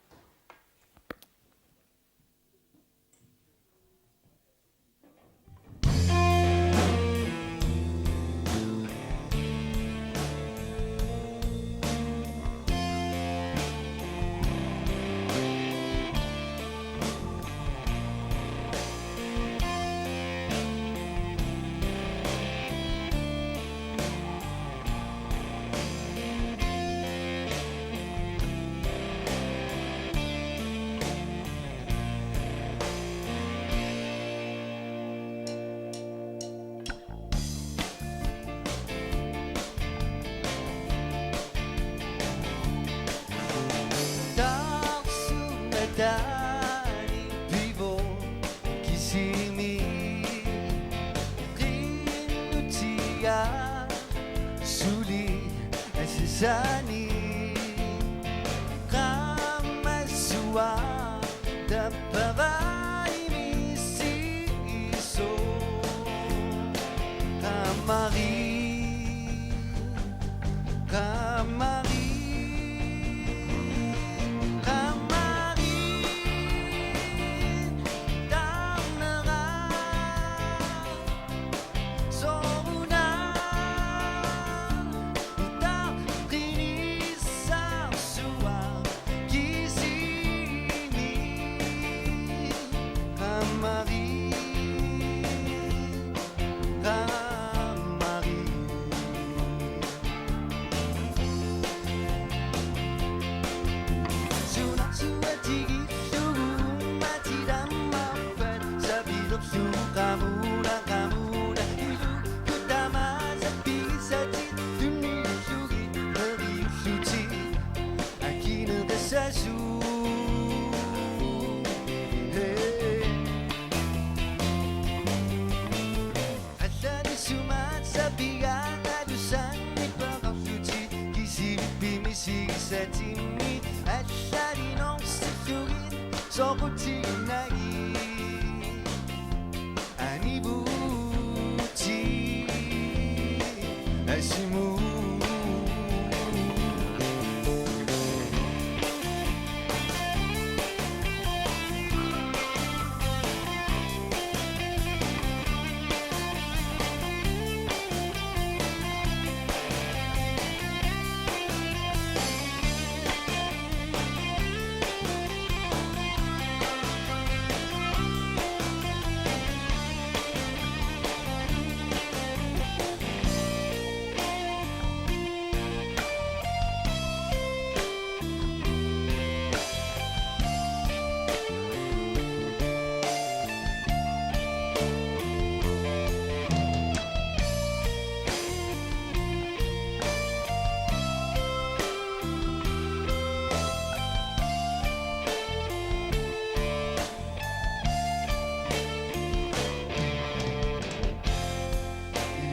Taarsummataani pivoq kisimi qinnutiga suli asasani qaammassua tappavai missi iso qaamari. Qaamari, qaamari, taarnera, sooruna, utaqqini.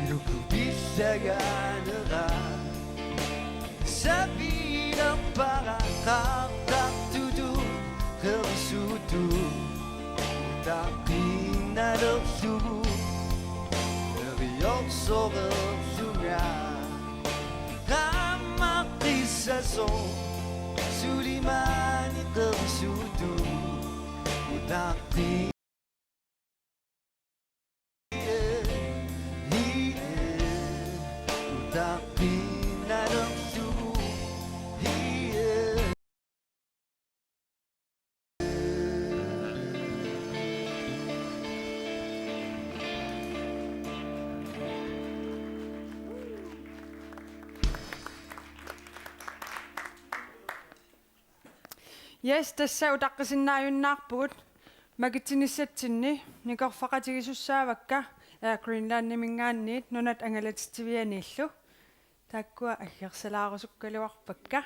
Ilukupillagaanera sapilerpara qaartartutut qerisuutut utaqqinnalerlugu eriorsoreerlunga qaammaqqissasoq suli maani qerisuutut utaqqi Yes, tassa utaqqisinnaajunnaarpugut makitsinissatsinni nikorfaqatigisussaavakka Air Greenlandiminngaanniit nunat angalatitsivianiillu. Taakkua aggersilaarusukkaluarpakka.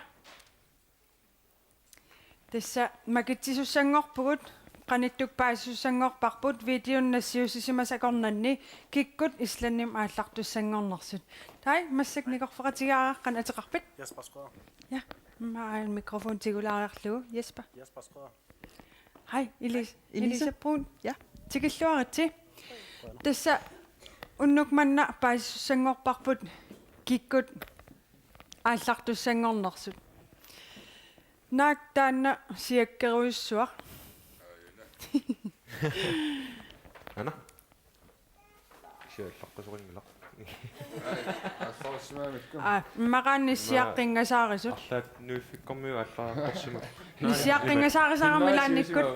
Tassa makitsisussanngorpugut, qanittukkut paasisussanngorparput videonik nassiussisimasat akornanni kikkut Islandimut aallartussanngornersut. Tai, massakkut nikorfaqatigaara, qanoq ateqarpit? Jesper Schrøder. Ja, immaqa mikrofon tigulaariarlugu. Jesper. Jesper Schrøder. Hej, Elis-, Elise. Elise Brun. Ja, tikilluaritsi. Tassa unnuk manna paasisussanngorparput kikkut aallartussanngornersut. Naak taanna siakkerujussuaq? Aana. Siallaqqusorinngilara. Assorsimamikku. Aa, immaqaanni siaqqingasaarisut. Arlaat nuiffikkormiut allaqqorsimut. Siaqqingasaarisarami ilaannikkut.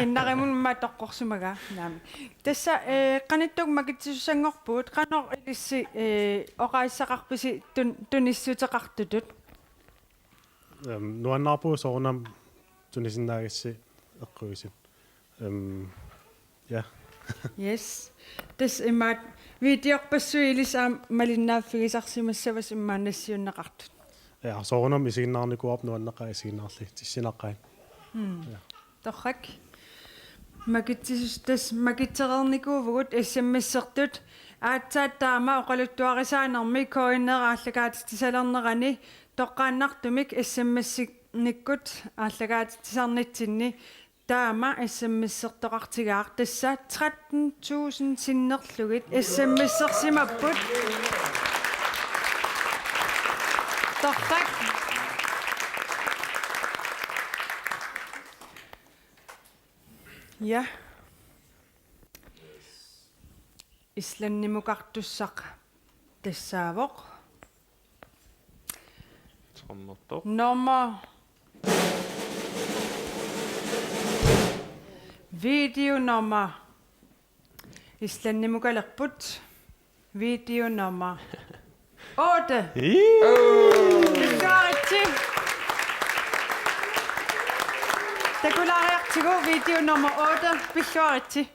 Innarimun immaqa toqqorsimagaa. Naamik. Tassa, eh, qanittukkut makitsisussanngorpugut, qanoq ilissi, eh, oqaaseqarpisi tun-, tunissuteqartutut? Ehm, nuannaarpugut soorunami tunisinnaagassi eqquisut. Ehm, ja. Yes. Tassa imaat videorpassuit ilissi aamma malinnaaffigisarsimassavasi immaqa nassiunneqartut. Ja, soorunami isiginnaarnikuuarput nuanneqaaq isiginnaarlugu tissinaqaaq. Mm. Ja. Torrak. Makitsisus-, tassa makitsereernikuuvugut S M S-ertut aatsaat taama oqaluttuarisaanermi K N R aallakaatitsisalernerani toqqaannartumik S M S-inikkut aallakaatitsisarnitsinni taama S M S-ertoqartigaaq, tassa tretten tusind sinnerlugit S M S-ersimapput. Torrak. Ja. Islandimukartussaq tassaavoq. Trommertoq. Nummer. Video nummer. Islandimukalerput. Video nummer otte. Ii. Pilluaritsi. Takulaariartigu video nummer otte. Pilluaritsi.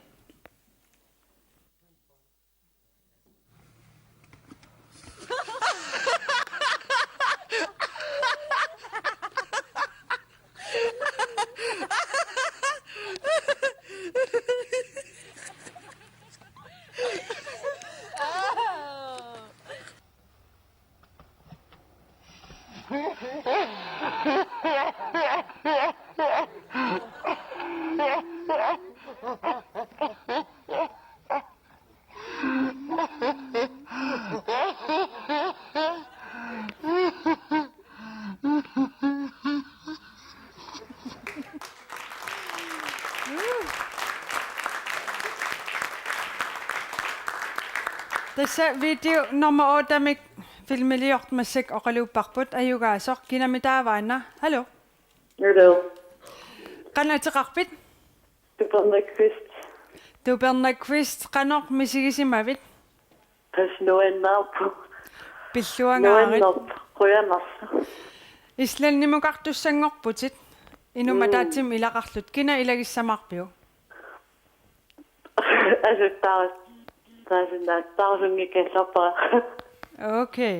Tassa video nummer ottemik filmiliortoq massakkut oqaluupparput, ajugaasoq. Kinami taavaana? Hallo. Hallo. Qanoq ateqarpit? Tupernak Kvist. Tupernak Kvist, qanoq misigisimavit? Tassa nuannaarpoq. Pilluangaarit. Nuannaarpoq. Qujanarsuaq. Islandimukartussanngorputit. Inummut Mm. ataatsimut ilaqarlutit. Kina ilagissamaarpiuk? Asuttaarus. Taasinnaattarsunngikkallarpara. Okay.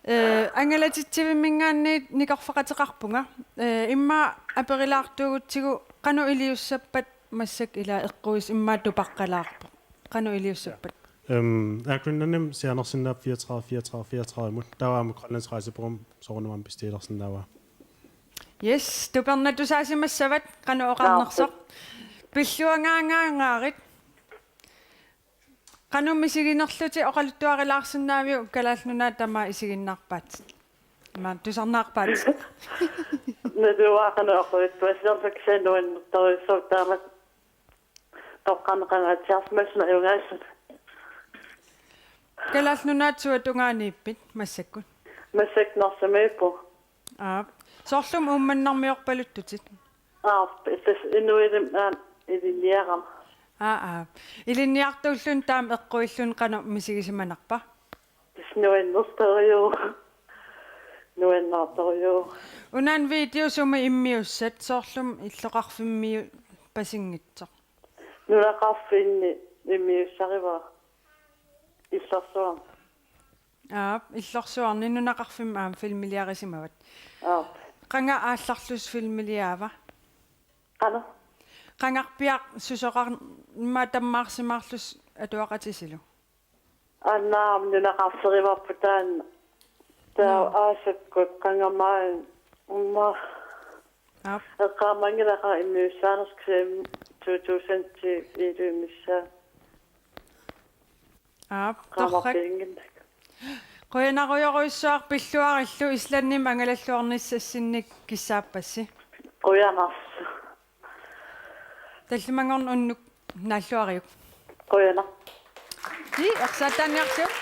Eh, angalatitsivimminngaanniit nikorfaqateqarpunga. Eh, immaqa aperilaartuugutsigu qanoq iliussappat massakkut ilaa eqquis immaqa tupaqqalaarpoq. Qanoq iliussappat? Øhm, Air Greenlandimi sianersinnaapput fireogtredive fireogtredive fireogtredive-mut. Taava aamma Grønlands Rejsebureau soorunami aamma bestiilersinnaavaa. Yes, tupernatussaasimassavat qanoq oqarnersoq. Naappu. Pilluangaangaarit. Qanoq misiginerlutit oqaluttuarilaarsinnaaviuk Kalaallit Nunaat tamaat isiginnaarpaat? Imaat tusarnaarpaat. Naluara qanoq oqaluttuassarpakka nuannertorujussuuvoq taamatut toqqarneqangaatsiarsimassavat ajugaassat. Kalaallit Nunaat suatungaaniippit massakkut? Massakkut Narsamiippugut. Aap. Soorlumi Uummannarmiorpaluttutit? Aap, tassa inuilimi aamma ilinniarama. Aa, aa. Ilinniartuulluni taama eqquilluni qanoq misigisimanarpa? Tassa nuannertorujuuvoq. Nuannaartorujuuvoq. Una video sumi immiussat, soorlumi illoqarfimmiippasinngitsoq? Nunaqarfinni immiussarivara. Illorsuarni. Aap, illorsuarni nunaqarfimmi aamma filmiliarisimavat. Aap. Qanga aallarlusi filmiliaava? Qanoq? Qangarpiaq susoqarmat tammaarsimaarlusi atuaqatisilu? Annaam nunaqarserivarput taanna. Taava Nå. Aasakkut qangamaanga umma. Aap. Eqqaamanngilara immiussaanersoq kisianni to tusind ti iluimmissaa. Aap, torrak. Qaamappiinnginnak. Qujanarujorujussuaq pilluarillu Islandimi angalalluarnissassinnik kissaappassi. Qujanarsuaq. Tallimanngorneq unnuk naalluariuk. Qujanaq. Ii, ersaataanniarsiuk.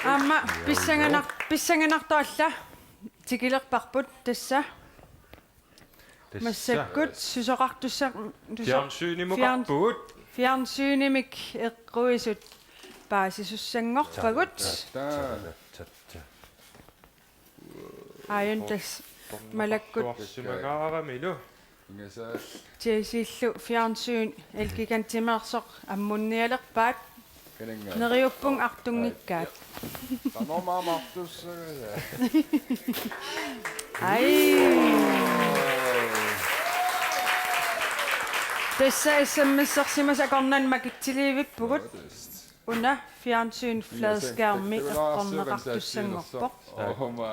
Aamma pissanganar-, pissanganartoq alla tikilerparput tassa. Tassa. Massakkut susoqartussa-, suso-, fjernsynimukarpugut. Fjern-, fjernsynimik eqquisut paasisussanngorpagut. Tata, tata, tata. Aajuna tassa malakkut. Tornaqartuarsimagaaramilu. Ingasaas. Jayceellu fjernsyn Elgigantimeersoq ammunnialerpaat. Kanannga. Neriuppunga artunngikkaat. Qanormaa martussagaja. Ai. Tassa S M S-ersimasut akornanni makitsiliivippugut. Una fjernsyni fladskærmi eqqorneqartussanngorpoq. Oh my.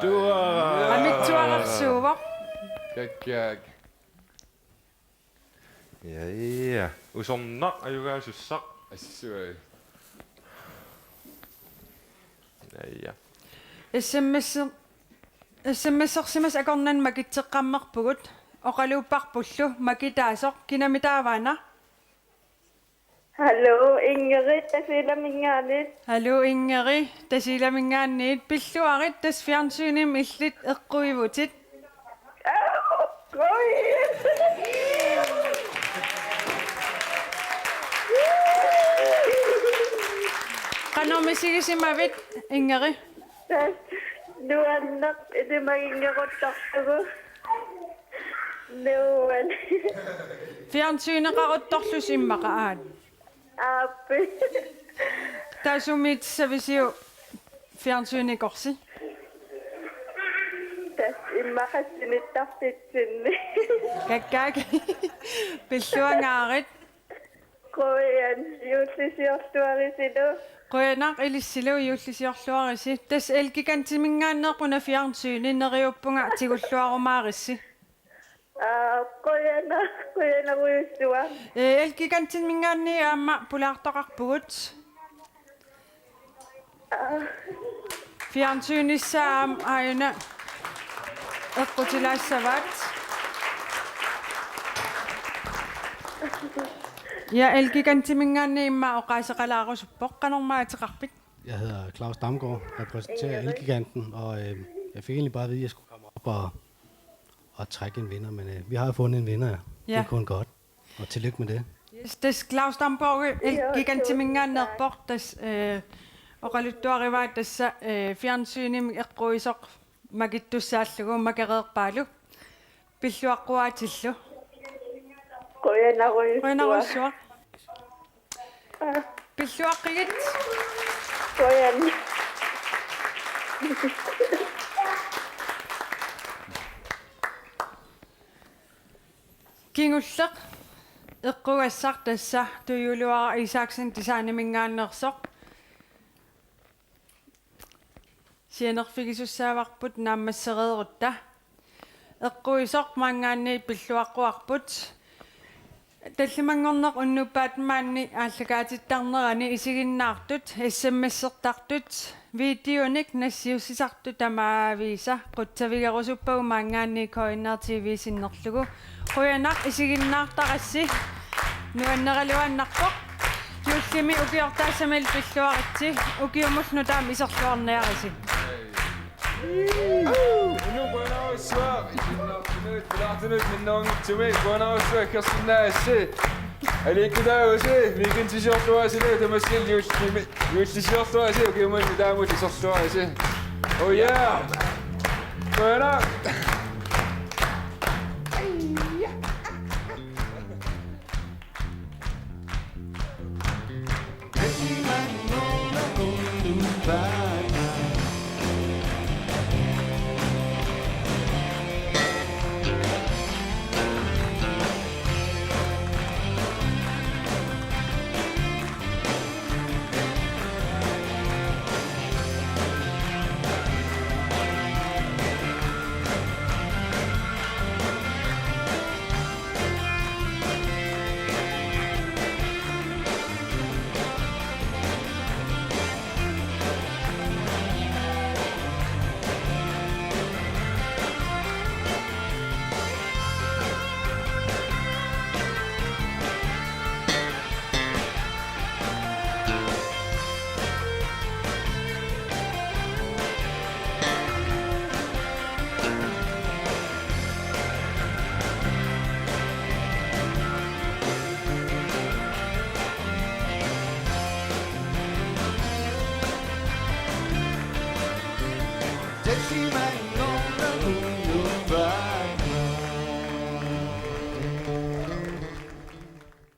Amitsuararsuuvoq. Kakkaak. Ja, ja. Usornaq ajugaasussaq. Assuai. Ja, ja. S M S, S M S-ersimasut akornanni makitseqqammerpugut. Oqaluupparpullu makitaasoq, kinami taavaana? Hallo, Ingrid, Tasiilaminngaanniit. Hallo, Ingrid, Tasiilaminngaanniit. Pilluarit, tassa fjernsynimi illit eqquivutit. Oj. Qanoq misigisimavit, Ingrid? Tassa nuanneq ilimaginngeruttorlugu. Nuan. Fjernsyneqaruttorlusi immaqa aat. Aap. Taava sumiitissavisiuk fjernsynikorsi? Tassa immaqa sinittarfitsinni. Kakkaak. Pilluangaarit. Qujan, juullisiorluarisilu. Qujanaq ilissilu, juullisiorluarisi. Tassa Elgigantiminngaanneerpoq una fjernsyni, neriuppunga tigulluarumaarissi. Aa, qujanaq, qujanarujussuaq. Ee, Elgigantiminngaanniit aamma pulaartoqarpugut. Aa. Fjernsynissaa aamma aajuna eqqutilaassavaat. Ja, Elgigantiminngaanniit immaqa oqaaseqalaarusuppoq, qanormaa ateqarpit? Jeg hedder Claus Damgaard, repræsenterer Elgiganten, og øh, jeg fik egentlig bare at vide, at jeg skulle komme op og, og trække en vinder, men øh, vi har jo fundet en vinder, ja. Ja. Det er kun godt, og tillykke med det. Yes, tassa Claus Damgaard, Elgigantiminngaanneerpoq, tassa øh, oqaluttuarivaa tassa øh, fjernsynimi eqquisoq makittussaallugu makereerpaalu. Pilluaqquaatillu. Qujanarujussuaq. Qujanarujussuaq. Aa. Pilluaqqigit. Qujan. Kingulleq eqqugassaq tassa Tujuuluara Isaksen Designiminngaanneersoq. Sianerfigisussaavarput naammassereerutta. Eqquisoq maanngaanniit pilluaqquarput. Tallimanngorneq unnuup aatsaat maani aallakaatittarnerani isiginnaartut, S M S-ertartut, videonik nassiussisartut tamaviisa qutsavigerusuppagut maanngaanniit K N R T V sinnerlugu. Qujanaq isiginnaartarassi. Nuanneraluaannarpoq. Juullimi ukiortaassamillu pilluaritsi. Ukiumullu nutaamik iserluarniarisi. Unnuk qujanarsuaq. Isiginnaartunut, pulaartunut, minnerunngitsumik qujanarsuaq aggersinnaassi. Aliikkutaavusi, weekendisiorluarisi, tamassi juullimi, juullisiorluarisi, ukiumut nutaamut iserluarisi. Oh yeah! Qujanaq!